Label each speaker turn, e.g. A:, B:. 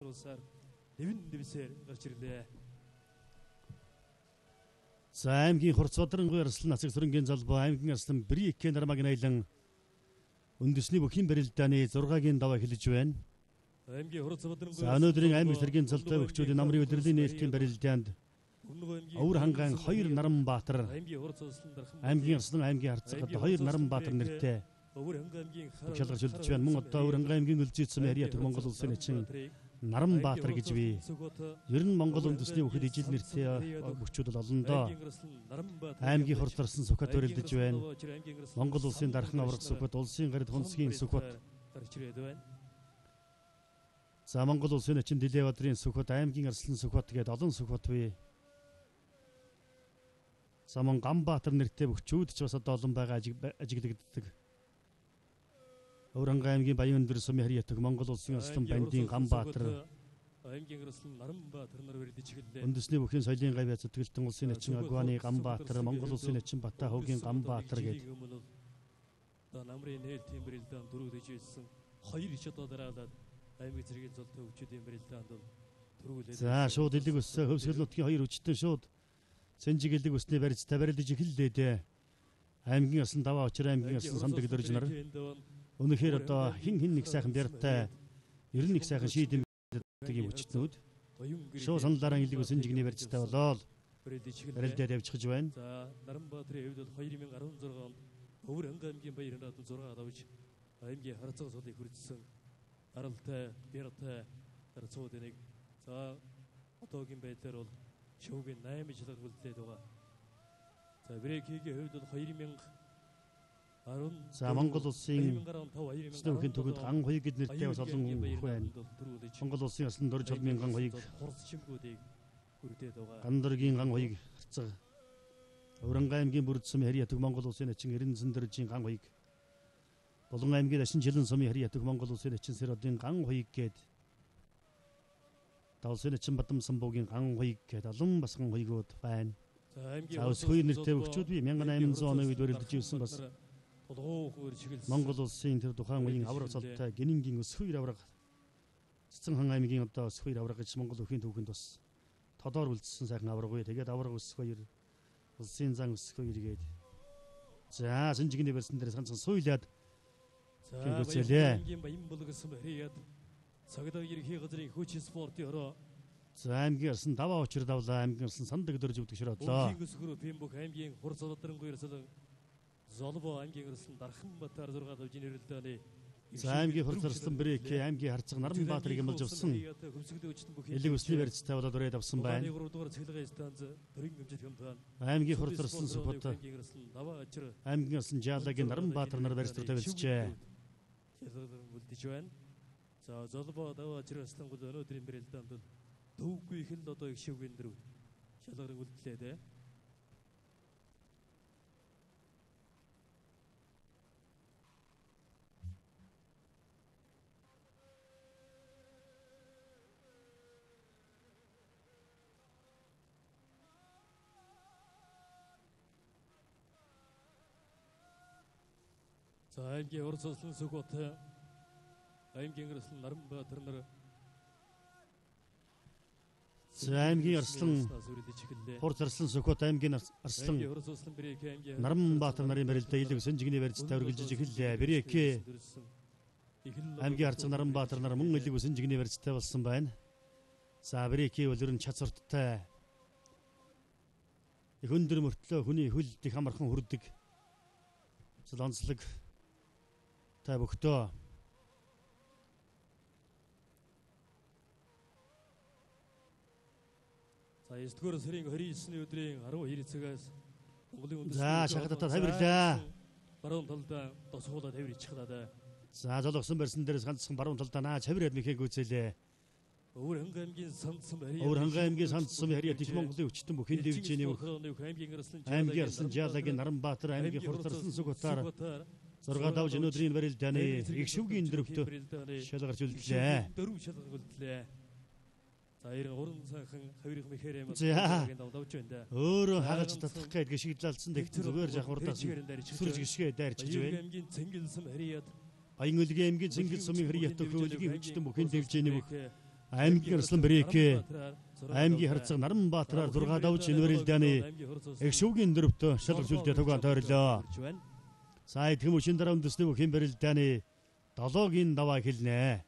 A: Улсаар нэвэн дэвсээр гарч ирлээ.
B: За аймгийн Хурц Бадрангуй Арслан Нацаг сүрэнгийн золбоо аймгийн Арслан Брик Нармаг найлан үндэсний бүхийн барилдааны 6-гийн даваа эхэлж байна.
A: Аймгийн Хурц Бадрангуй
B: За өнөөдрийн аймаг зэргийн цолтой бөхчүүдийн намрын удирдлын нээлтийн барилдаанд Өвөр хангаан 2 Наранбаатар,
A: аймгийн Хурц Арслан Дархан
B: аймгийн Арслан аймгийн Харцагад 2 Наранбаатар нэртэй
A: Өвөр хангаан аймгийн
B: шалгарч үлдэж байна. Мөн одоо Өвөр хангаан аймгийн Өлзий сумын Харьяа Төг Монгол улсын начин Наранбаатар гэж бий. Ер нь Монгол үндэсний бүхэд ижил нэртэй бөхчүүд бол олондоо. Аймгийн Хурц Арслан Сүхбат барилдаж байна. Монгол улсын Дархан авраг Сүхбат, улсын гарид Хунцгийн Сүхбат.
A: Гарч ирээд байна.
B: За Монгол улсын начин Дилэбадрын Сүхбат, аймгийн Арслан Сүхбат гээд олон Сүхбат бий. За мөн Ганбаатар нэртэй бөхчүүд ч бас одоо олон байгаа ажиглагддаг. Өвөр хангай аймгийн Баян өндөр сумын Харьяа Төг Монгол улсын Арслан бандын Ганбаатар,
A: аймгийн Арслан Наранбаатар нар барилдаж эхэллээ.
B: Үндэсний бүхийн соёлын гавьяа зүтгэлтэн улсын начин Агваны Ганбаатар, Монгол улсын начин Бата хуугийн Ганбаатар гээд
A: одоо намрын нээлтийн барилдаанд дөрөв дэжсэн. Хоёр ич одоо дараалаад аймаг зэргийн золтой хөгжүүдийн барилдаанд бол төрүүлээд.
B: За шууд элэг өссөн хөвсгөл нутгийн хоёр хүчтэй шууд Сэнжиг элэг өсний барьцтай барилдаж эхэллээ дээ. Аймгийн Арслан даваа очир аймгийн Арслан сандаг дөрж нар. Үнэхээр одоо хин хин нэг сайхан бяртай ер нь нэг сайхан шийдэм гэдэг юм хүчтнүүд шууд саналаараа элэг өсөн жигний барьцтай болоод барилдаад явчихж байна.
A: За Наранбаатарын хувьд бол 2016 онд Өвөр хангай аймгийн Баяр наадам 6 давж аймгийн Харцаг сулыг хүртсэн аралтай, бяртай дарцууд нэг. За одоогийн байдлаар бол шөвгийн 8 шалгалт үлдээд байгаа. За Брекигийн хувьд бол 2010
B: За Монгол улсын Өснөхийн төгөд ган хуйг гэд нэртэй бас олон хүн байна. Монгол улсын Арслан дөрж холмын ган хуйг,
A: хурц чимгүүдийг хүрдээд байгаа.
B: Гандоргийн ган хуйг харцаг. Өвөр хангай аймгийн Бүрд сумын Харьяа Төг Монгол улсын начин Эрен Зэндэржийн ган хуйг. Булан аймгийн Дашин Жилэн сумын Харьяа Төг Монгол улсын начин Сэродын ган хуйг гээд Улсын начин Бадам самбуугийн ган хуйг гээд олон бас ган хуйгууд байна.
A: За
B: өсгөе нэртэй бөхчүүд бий 1800 оны үед барилдаж ирсэн бас Монгол улсын тэр тухайн үеийн авраг цолтой Гинэнгийн өсгөөр авраг Цэцэн хан аймгийн одоо өсгөөр авраг гэж Монгол өхийн түүхэнд бас тодоор үлдсэн сайхан авраг үе. Тэгээд авраг өсгөөр улсын зан өсгөөр гээд за Сэнжигний барьсан дээрээс ганцхан суйлаад
A: гүцээлээ. Аймгийн Баян булгасан Харьяад цагдаа ерхий газрын хүчин спортын хороо.
B: За аймгийн Арслан даваа учир давлаа. Аймгийн Арслан сандаг дөрж өвдөг шородлоо.
A: Өвгийн өсгөрөө Пимбүх аймгийн Хурц Бадрангуй Арслан Золбоо аймгийн Арслан Дарханбаатар 6 давжин нэрэлдээний.
B: За аймгийн Хурц Арслан Брек аймгийн Харцаг Наранбаатарыг ямалж авсан. Элэг өсний барьцтай болоод өрөөд авсан байна.
A: 3 дугаар цэглэгийн станц дөрвөн гэмжит хэмтэн.
B: Аймгийн Хурц Арслан Сүхбат аймгийн Арслан Жаалагийн Наранбаатар нар барьцтай тавилцжээ.
A: Үлдэж байна. За Золбоо даваа очир Арслан гол өнөөдрийн барилдаанд бол төвгүй их л одоо их шивгэн дөрөв шалгарыг үлдлээ дээ. За аймгийн Хурц Арслан Сүхбат аймгийн Арслан Наранбаатар нар
B: За аймгийн Арслан Хурц Арслан Сүхбат аймгийн Арслан Наранбаатар нарын барилдаа илэг Сэнжигний барьцтай үргэлжиж эхэллээ. Брек аймгийн Харцаг Наранбаатар нар мөн илэг Сэнжигний барьцтай болсон байна. За Брек бол ер нь чацварттай их өндөр мөртлөө хүний хөлд их амархан хүрдэг. Онцлог та бөхтөө.
A: За 9 дугаар сарын 29-ний өдрийн 12 цагаас Монголын үндэсний
B: За шахадаа тавирлаа.
A: Баруун талдаа досгуулаа тавир ичихлаа.
B: За золгосон барьсан дээрээс ганцхан баруун талдаа наа чавираад мэхээ гүйцээлээ.
A: Өвөр хангай аймгийн Санд сум Харьяа
B: Өвөр хангай аймгийн Санд сумын Харьяа Дэх Монголын өчтөн бүхийн дэвжээний бүх аймгийн Арслан Жаалагийн Наранбаатар аймгийн Хурц Арслан Сүхбатаар 6 давж өнөөдрийн барилдааны их шүвгийн дөрөвт шалгарч үлдлээ.
A: Дөрөв шалгарч үлдлээ. За 93 сайхан хавирх мэхээр юм давж байна да.
B: Өөрөө хагалж татах гээд гიშгэлалцсан тэгт зүгээр жах урдаас сүрж гიშгээ дайрчиж байна.
A: Аймгийн Цэнгэл сум Харьяад
B: Баян өлгийн аймгийн Цэнгэл сумын Харьяа төхөөлгийн хүчтэн бүхийн дэвжээний бүх Аймгийн Арслан Брэк аймгийн харцаг Наранбаатараар 6 давж энэ барилдааны эх шүүгийн дөрөвт шалгарч үлдээ тугаан тойрлоо. За идэхэн мөчийн дараа үндэсний бүхийн барилдааны 7-гийн даваа эхэлнэ.